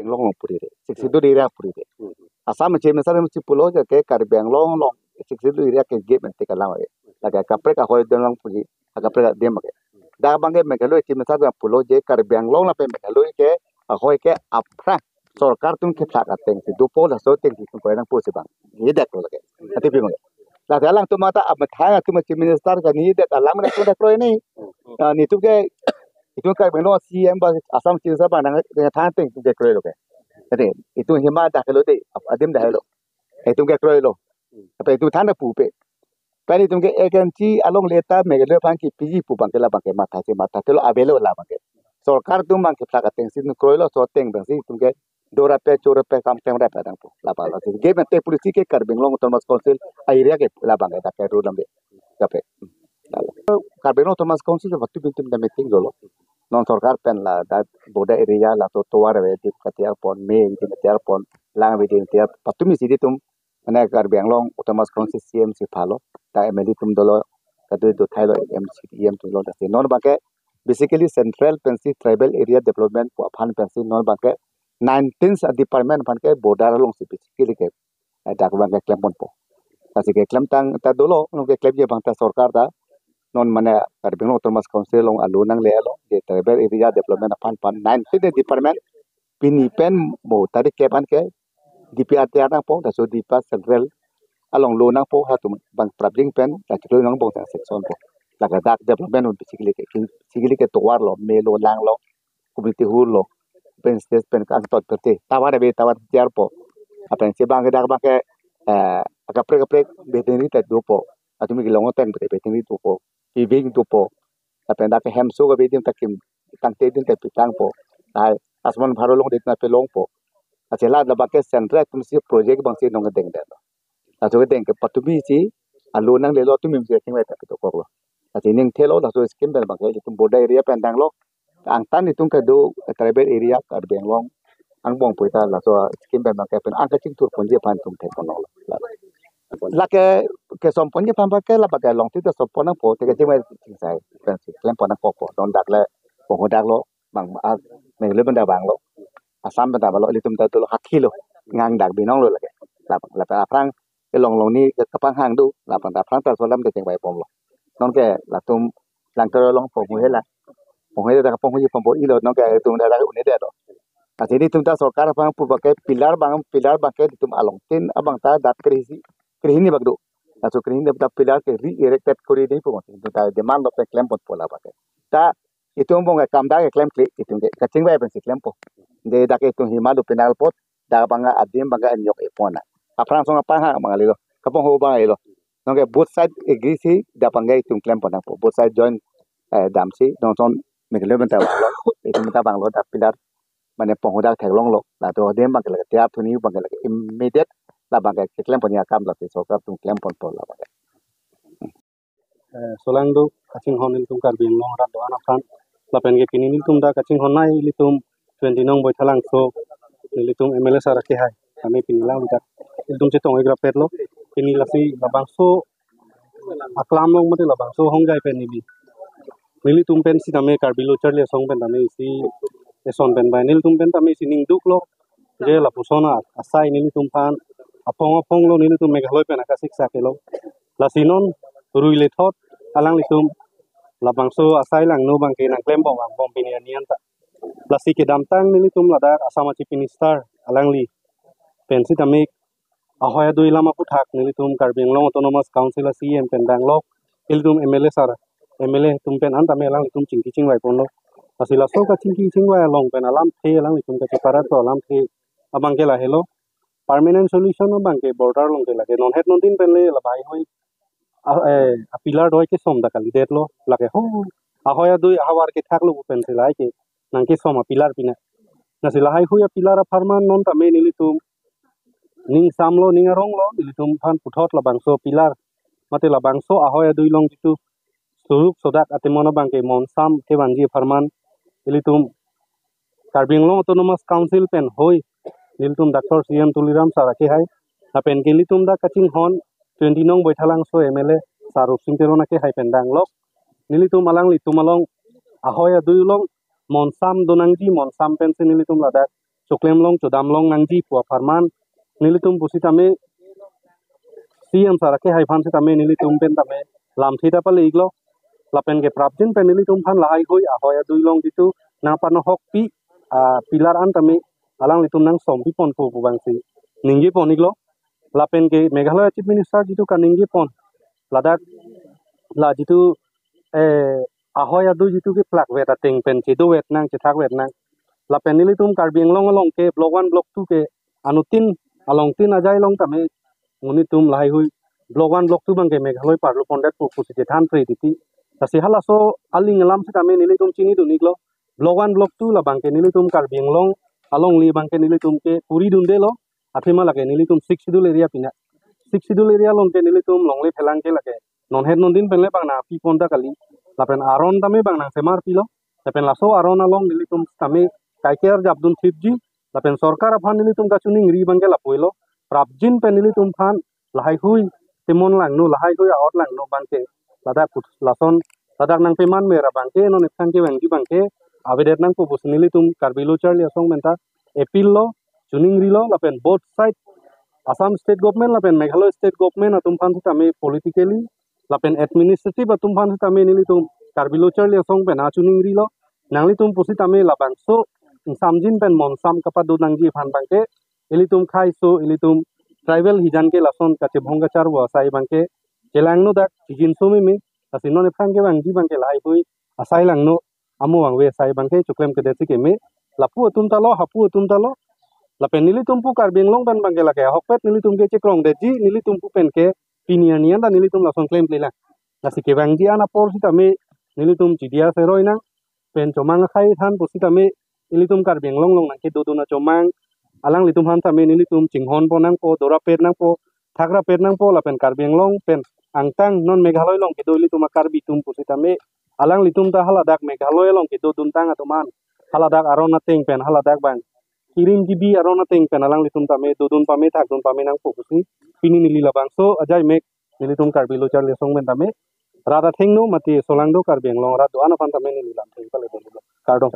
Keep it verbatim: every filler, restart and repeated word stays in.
Anglong along puri re, Sixth Schedule area puri re. Hmm. Assam Chief Minister si pulo je ke Karbi Anglong along Sixth Schedule area ke gate ante kalang re. Lake kaprek ahoi adung along puri, kaprek adim ke. Dak abang ke Meghalaya Chief Minister abang pulo je Karbi Anglong lapen Meghalaya ke ahoi ke aphrang sorkar atum kephlak ateng si dopo, laso ateng si atum kroi nangpo si abang. Nedet lo lake. Ati pi abang. Lake alangtum mate amethang atum Chief Minister ke nedet, alang mena atum ta kroi ni. Ah, netum ke, netum Karbi Anglong C M ba Assam Chief Minister abang nang, nangthang ateng atum ke kroilo ke. Ati, netum hima dak lo de, ap-, adim dak lo. Netum ke kroilo. Apa netum than ta pupe. Pen netum ke agency along le ta Meghalaya aphan kepiji pu abang ke, la abang ke matha si matha telo, avelo la abang ke. Sorkar atum abang kephlak ateng si kroilo, laso ateng abang si netum ke dorape chorape kam klem rape nangpo. La abang, laso gate ante policy ke Karbi Anglong Autonomous Council a-area ke la abang ke dak ke rule lam de. Kape. Karbi Anglong Autonomous Council ke waktu bintim da meeting dolo. Non sorkar pen ladak border area, laso tovar avedim katiar pon, me avedim katiar pon, lang avedim katiar, patumi si netum, mane Karbi Anglong Autonomous Council C M si phalo, ta M L A atum dolo, kadu do thailo M C, E M atum dolo, ta si non abang ke basically central pensi tribal area development pu aphan pensi non abang ke nineteen department aphan ke border along si basically ke, eh, dak abang ke klem ponpo. Lasi keklemtang ta dolo, non keklemji abang ta sorkar ta, non mane Karbi Anglong Autonomous Council along alo nanglelo, je tribal area development aphan aphan nineteen department, pini pen mo tarik kep an ke D P R tiar nangpo, laso D P R central along lo nangpo, halatum abang prapjin pen, la chiklo nang bong sang section po. Lake dak development un basically ke, basically ke tovar lo, me lo, lang lo, community hall lo, pen stage pen kangtot perte, tovar ave, tovar tiar po. Lapen si abang ke dak abang ke, eh, kaprek kaprek veterinary ta dopo. Latum kelong ateng perte veterinary dopo. Piving dopo. Lapen dak hemso ke avedim ta kim tangte adim ta pitangpo. Lahai Ayushman Bharat along adim ta pelongpo. Lasi la, la abang ke central atum si project abang si non kedengdetlo. Laso kedeng ke patumi si alo nanglelo, tumi si kachingvai ta pitokoklo. Lasi ning thelo, laso scheme pen abang ke itum border area pen danglo. Angtan itum kedo tribal area Karbi Anglong angbong pu ta laso scheme pen abang ke pen angkachingthur ponji aphan itum thek ponlo. Lake kesom ponji aphan abang ke la abang ke along ti ta som pon nangpo, te kachingvai chingsai pensi klem pon nangkokpo. Non dak le ponghu dak lo, abang, ah, Meghalaya pen ta vanglo, Assam pen ta vanglo, ilitum ta dolo, hakhi lo, ngang dak binong lo lake. La abang, la aphrang kelong long ni kapanghang do, la abang ta aphrang ta solam ta chingvai bomlo. Non ke latum Langtor along ponghu hela. Ponghu hela ta ponghuji pongpo ilo, non ke itum ta dak un-edetlo. Lasi netum ta sorkar abang pu abang ke pillar abang, pillar abang ke itum along tin abang ta dak krehini, krehini bak do. Laso krehini ta pillar ke re-erected kori nangji pu itum ta demand lo pen klem ponpo la abang ke. Ta itum angbong ke kam dak ke klemkle, itum ke kachingvai pensi klempo. De dak itum hima do penal pot, dak abang adim abang anyok epon na. Aphrang song apanghang abang lelo, kaponghu abang lelo. Non ke both side agree si dak abang ke itum klem pon nangpo. Both side join, eh, damsi, non son Meghalaya pen ta vanglo, itum ta vanglo, dak pillar mane ponghu dak theklonglo. Laso adim abang ke lake tiar thuni abang ke lake immediate la abang ke keklem ponji akam lasi sorkar atum klem ponpo la abang ke. Eh, solangdo kachinghon ilitum Karbi Anglong arat do-an aphan. Lapen ke pini nelitum dak kachinghon nai ilitum twenty nong Baithalangso, nelitum M L A sir akehai. Kami pini alangli dak ilitum chetong-ik rapetlo. Pini lasi labangso aklam along mate labangso hongjai pen neli, nelitum pen sitame Karbi Lo Charli Asong pen tame isi eson pen bai nelitum pen tame isi ning duklo. Je lapuson asai nelitum aphan aphong aphong lo, nelitum Meghalaya pen akasiksak ke lo. Lasi non rui lethot alanglitum labangso asai langno abang ke nangklem bom angbong pini arni an ta. Lasi kedamtang nelitum ladak Assam Chief Minister alangli pen sitame ahoi adui alam aphuthak nelitum Karbi Anglong Autonomous Council a C E M pen danglok, ilitum M L A sir, M L A atum pen an tame alanglitum chingki chingvai ponlo. Lasi laso kachingki chingvai along pen alamthe, alanglitum kacheparat alamthe abang ke lahelo. Permanent solution abang ke border along ke lake non het non din pen le lahai hui a, eh, a pillar doi kesom ta kalidetlo, lake ho ahoi adui ahavar kethaklo pu pensi lahai ke nangkesom a pillar pina. Lasi lahai hui a pillar apharman non tame nelitum ning samlo, ning aronglo, nelitum aphan puthot labangso pillar mate labangso ahoi adui along jitu suruk sodak atemon abang ke monsam kevanji apharman ilitum Karbi Anglong Autonomous Council pen hoi nelitum Doctor C N Tuliram sir akehai, lapen ke nelitum dak kachinghon twenty nong Baithalangso M L A sir Rupsing Teron akehai pen danglok. Nelitum alanglitum along ahoi adui along monsam donangji, monsam pensi nelitum ladak choklem long chodam long nangji pu apharman nelitum pusitame C M sir akehai aphan sitame nelitum pen tame lamthe ta pale-iklo. Lapen ke prapjin pen nelitum aphan lahai hui ahoi adui along jitu nangpanohokpi, ah, pillar an tame alanglitum nangsompi ponpo pu abangsi ningje pon-iklo. Lapen ke Meghalaya Chief Minister jitu kaningje pon, ladak la jitu, eh, ahoi adui jitu keplak vet ateng pen chedo vet nang, chethak vet nang. Lapen nelitum Karbi Anglong along ke Block one, Block two ke anuttin alongtin ajai along tame nelitum lahai hui Block one, Block two abangke Meghalaya parlo pondet pu pusi chethan pre titi. Lasi halaso aling alam sitame nelitum chinidun-iklo. Block one, Block two labangke nelitum Karbi Anglong alongle abangke nelitum ke puri dundelo. Athema lake nelitum Sixth Schedule area pina. Sixth Schedule area along ke nelitum longle phelang ke lake non het non din pen le bang nangpi pon ta kali. Lapen aron tame bang nangsemarpilo. Lapen laso aron along nelitum tame kaiker japdun thipji. Lapen sorkar aphan nelitum kachiningri abangke lapu-elo. Prapjin pen nelitum aphan lahai hui temon langno, lahai hui a-ot langno abangke ladak put lason ladak nangpeman mera abangke non ephan kevangji abangke avedet nangpo pusi nelitum Karbi Lo Charli Asong pen ta appeal lo, chiningrilo. Lapen both side, Assam State Government lapen Meghalaya State Government atum aphan sitame politically lapen administrative atum aphan sitame nelitum Karbi Lo Charli Asong pen achiningrilo. Nanglitum pusitame labangso ingsamjin pen monsam kapado nangji aphan abangke ilitum khaiso, ilitum tribal hijan ke lason kachebhong kacharvo asai abangke chelangno dak chijinso meme. Lasi non ephan kevangji abangke lahai hui asai langno, amo vangve asai abangke choklemkledet si keme. Lapu atum ta lo, hapu atum ta lo. Lapen nelitum pu Karbi Anglong pen abangke lake ahokpet nelitum ke chekrongdetji, nelitum pu pen ke pini arni an ta nelitum lason klemkle lang. Lasi kevangji an apor sitame nelitum chidia seroi nang. Pen chomang akhai than pusitame ilitum Karbi Anglong along nangkedodun achomang alanglitum aphan tame nelitum chinghon pon nangpo, dorapet nangpo, thakrapet nangpo. Lapen Karbi Anglong pen angtang non Meghalaya along kedo ilitum a-Karbi atum pusitame alanglitum ta haladak Meghalaya along kedoduntang atum an haladak aron ateng pen haladak bang kirim kibi aron ateng pen alanglitum tame dodun pame thakdun pame nangpo pusi pini neli labangso ajai mek nelitum Karbi Lo Charli Asong pen tame rat athengno mate solangdo Karbi Anglong rat do-an aphan tame neli lamthe pale dolo. Kardom.